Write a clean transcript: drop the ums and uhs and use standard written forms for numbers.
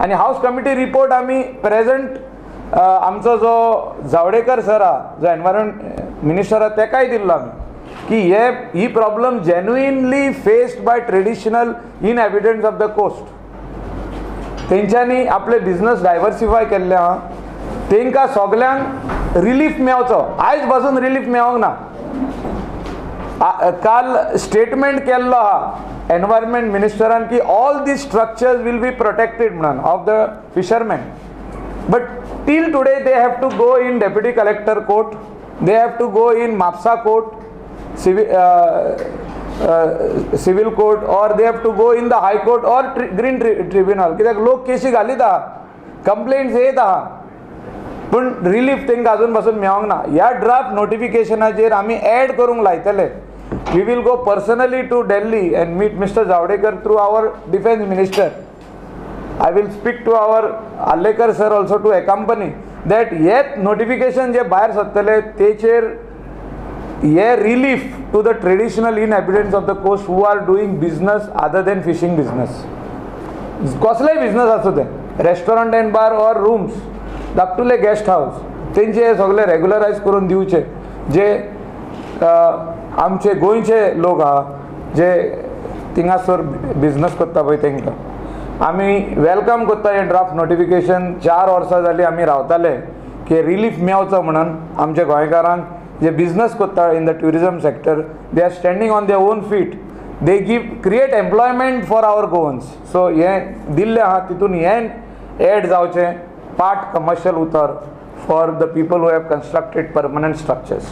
आनी house committee report आमी present आमचो जो जावडेकर सर आहा, जो एनवायरमेंट मिनिस्टर आहा, तेकाय दिल्लो आमी की हे ही problem genuinely faced by traditional inhabitants of the coast. तेंच्यांनी आपले बिजनस डायवर्सिफाय केल्ले आहा, तेंकां सगल्यांक रिलीफ मेवचो. आयज पासून रिलीफ मेवोंक ना. काल स्टेटमेंट केल्लो आहा एनवायरमेंट मिनिस्टरान की all these structures will be protected म्हणून of the fishermen, but till today they have to go in deputy collector court, they have to go in Mapusa court, civil court, or they have to go in the high court or green tribunal. कित्याक लोक केशी घालीत आहा, complaints येत आहा, पूण relief तांकां अजून पासून मेळोंक ना. ह्या ड्राफ्ट नोटिफिकेशनाचेर आमी एड करूंक लायतले. We will go personally to Delhi and meet Mr. Javadekar through our defence minister. I will speak to our Arlekar sir also to accompany that. हे नोटिफिकेशन जे भायर सरतले तेचेर हे relief to the traditional inhabitants of the coast who are doing business other than fishing business, कसलेय business आसूं तें, restaurant and bar or rooms, धाकटुले guest house, तेंचे हे सगळे रेगुलरायज करून दिवचे. जे आमचे गोंयचे लोक आहा जे थिंगासर बिजनस करता पळय, तेंकां आमी welcome करता हें ड्राफ्ट नोटिफिकेशन. 4 वर्सां जालीं आमी रावताले की रिलीफ मेवचो म्हणून आमच्या गोंयकारांक जे बिजनस करता in the tourism sector. They are standing on their own feet, they give create employment for our Goans. So हें दिल्लें आहा, तितून हें एड जावचें पार्ट कमर्शियल उतर for the people who have constructed permanent structures.